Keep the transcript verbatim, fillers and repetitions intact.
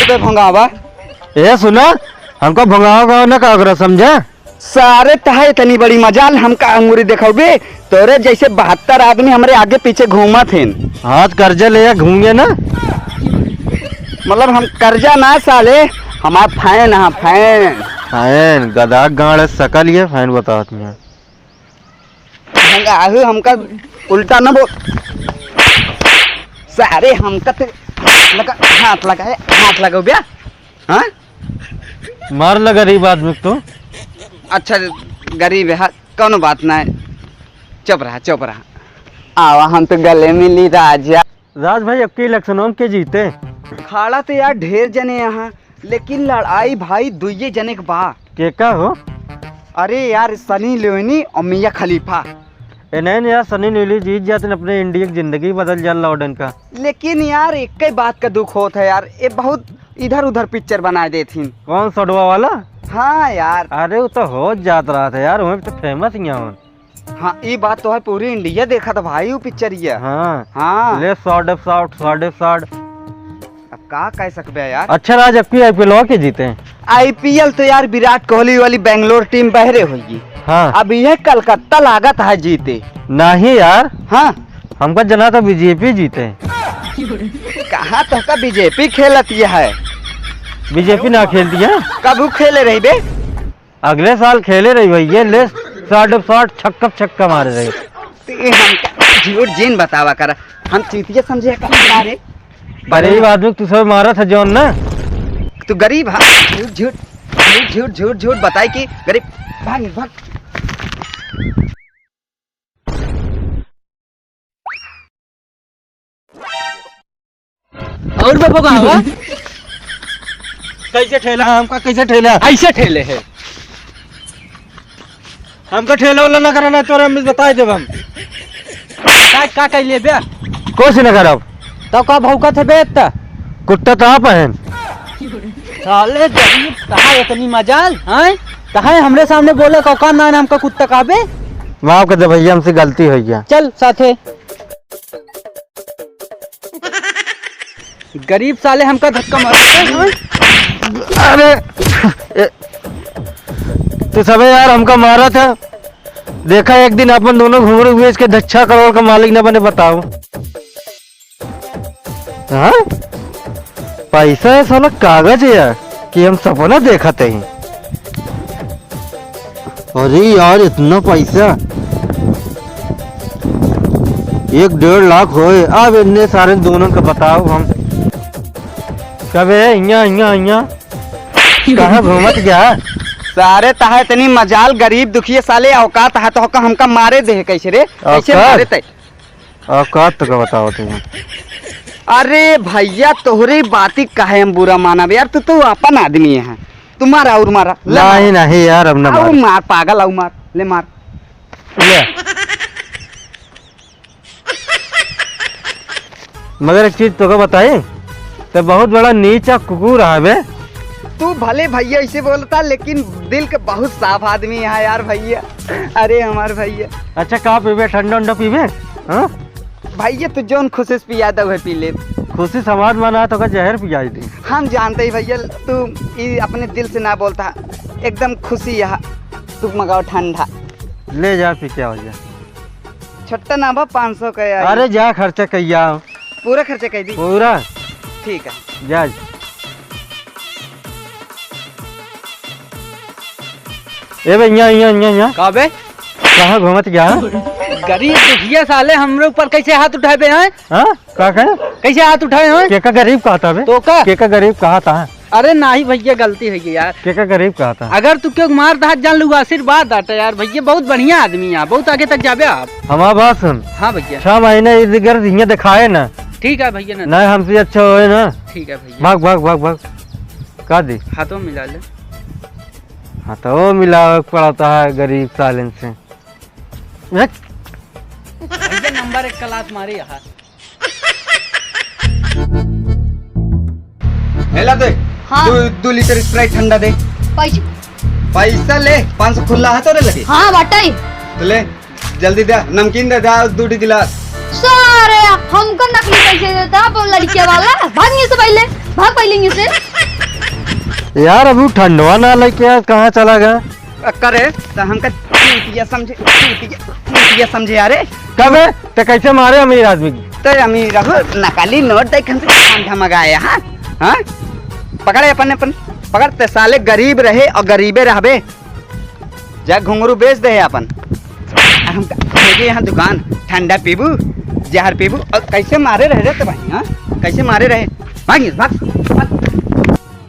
बे भंगावा। ए सुना, हमका भंगावा गाँव न कहा करा, समझा? सारे तहां इतनी बड़ी मजाल, हमका अंगूरी देखउबे? तोरे जैसे बहत्तर आदमी हमरे आगे पीछे घूमत हैं। हाथ कर्जा ले घूमे ना। मतलब हम कर्जा ना साले, हमार फैन है, फैन। फैन, गधा गाड़ सकल ये फैन बतावत में। भंगाहू हमका उल्टा न बोल। सारे हमका ते लगा, हाथ लगा है, हाथ लगाओ बे। हाँ? मार ले गरीब आदमी को तो। अच्छा, गरीब है, हाँ, कौनो बात ना है। चुप रहा, चुप रहा। आवा हम तो गले मिली राजा। राज भाई, अबकी इलेक्शनों में के जीते? खाड़ा तो यार ढेर जने यहाँ, लेकिन लड़ाई भाई दुइये जने के बा। के का हो? अरे यार, सनी लियोनी और मियाँ खलीफा। ए नहीं, नहीं यार, सनी लियोनी जीत जाते न, अपने इंडिया की जिंदगी बदल जात लौडन का। लेकिन यार, एक ही बात का दुख होत है यार, ये बहुत इधर उधर पिक्चर बनाए देथिन। कौन, सडवा वाला? हाँ यार। अरे, वो तो हो जात रहा था यार, वहीं पे तो फेमस ही हो। हाँ, ई बात तो है, पूरी इंडिया देखत भाई उ पिक्चरिया। हाँ। हाँ। ले सॉर्ट अप सॉर्ट, सॉर्ट अप सॉर्ट। अब का कह सकबे यार। अच्छा राज, अबकी आईपीएल हो के जीते? आईपीएल तो यार विराट कोहली वाली बेंगलोर टीम बहरे होइगी। हाँ। अब यह कलकत्ता लागत है जीते। नहीं यार। हाँ। हमका जना तो बीजेपी जीते। कहाँ तो का बीजेपी खेलत ये है? बीजेपी ना खेलती है। कब खेले रही बे? अगले साल खेले रही भैया, ले साठ साठ छक्का छक्का मारे रही। ते हमका झूठ जिन बतावा कर, हम चीतिया समझे का सारे। गरीब आदमी तू सब मारा था जौन ना। तू गरीब, हाँ, झूठ, झूठ, झूठ, झूठ, झूठ बताई कि गरीब। भाग, भाग। और बाबू कहाँ बा? कैसे ठेला? हमका कैसे ठेला? ऐसे ठेले है। हमका ठेला वाला ना करना, तोरा हम बताई देब हम। का, का कैले बे? कुछ न करब। तो का भौंकत है बे इतना? कुत्ता तो आप हैं। साले गरीब, कहाँ इतनी मजाल, हैं? कहाँ हमरे सामने बोले का, का नाम, नाम का कुत्ता का बे? माफ कर दे भैया, हमसे गलती हो गया। चल साथे। गरीब साले हमका धक्का मार। अरे, ए, तू सबे यार हमका मारा था। देखा एक दिन अपन दोनों घुंघरू हुए, इसके दच्छा करोड़ का मालिक न बने, बताओ। हाँ? पैसा है साला कागज है यार, कि हम सपना देखत हैं। अरे यार, इतना पैसा, एक डेढ़ लाख होए। अब इन्ने सारे दोनों का बताओ हम। कबे इहाँ, इहाँ, इहाँ? कहाँ घूमत गया? सारे तहा इतनी मजाल, गरीब दुखिया साले, औकात है तो का हमका मारे दे कैसे रे? कैसे औकात? मारे तय? औकात तो का बताओ तुम? अरे भैया, तोहरे बाती काहे हम बुरा मानब यार, तू तो अपन आदमी है, तू मारा और मारा, ले मारा। नहीं, नहीं यार, अब ना आऊ मार। मार पागल, आऊ मार, ले मार। ले। मगर एक चीज तोका बताई, ते बहुत बड़ा नीचा कुकुर है बे। तू भले भैया ऐसे बोलता, लेकिन दिल के बहुत साफ आदमी है यार भैया। अरे हमार भैया। अच्छा, का पीबे, ठंडा उंडा पीबे? हाँ? भैया, तू जौन खुशी से पिया दे, वह पी ले। खुशी समाज मना तो का जहर पियाई दे। हम जानते ही भैया, तू ई अपने दिल से ना बोलता, एकदम खुशी है। तू मंगाओ ठंडा। ले जा, पी के आ जा। छुट्टा ना बा, पाँच सौ का यार। अरे जा, खर्चा कइया। पूरा खर्चा कइ दी? पूरा। ठीक है। जा। ए बे, यहाँ, यहाँ, यहाँ, यहाँ। का बे? कहाँ घूमत गया? गरीब दुखिया साले हमरे ऊपर कैसे हाथ उठाए बे, हैं? हाँ? का कहे? कैसे हाथ उठाए, हैं? के का गरीब कहा था बे? तो का? के का गरीब कहा था? अरे नाही भैया, गलती होइ गई यार। के का गरीब कहा था? अगर तू क्यों मार दहा जान लू, आशीर्वाद आटा यार, भैया बहुत बढ़िया आदमी है, बहुत आगे तक जाबे आप। हमार बात सुन। हाँ भैया। छह महीने इधर हियाँ दिखाए ना। ठीक है भैया ना। नहीं हमसे अच्छा होए ना। ठीक है भैया। भाग, भाग, भाग, भाग। का दी? हाथों मिला ले। हाथों मिलावे पड़ता है गरीब सालन से। हट। भैया नंबर एक कलात मारे यहाँ। हेला दे। हाँ। दो, दो लीटर Sprite ठंडा दे। पैसे? पैसा ले, पाँच सौ खुला है तोरे लगे? हाँ, बाटे। तो ले, जल्दी दे, नमकीन दे, दे, दो गिलास। सारे, हमको नकली पैसे देता, अपन लड़के वाला। भाग यहाँ से पहले, भाग पहले यहाँ से। यार, अभी ठंडवा ना लेके आज कहाँ चला गया? करे, तो हमका चूतिया समझे, चूतिया, चूतिया समझे यारे। कबे? ते कैसे मारे अमीर आदमी की? ते अमीर रहो, नकली नोट देख हमसे ठंडा मंगाए, हाँ? हाँ? पकड़े अपन, अपन, पकड़। ते साले गरीब रहे और गरीबे रहबे। जा घुंघरू बेच दे अपन। आ हमका भेजे यहाँ दुकान, ठंडा पीबू, जहर पीबू, और कैसे मारे रहे रे तो भाई, हाँ? कैसे मारे रहे? भाग, भाग, भाग।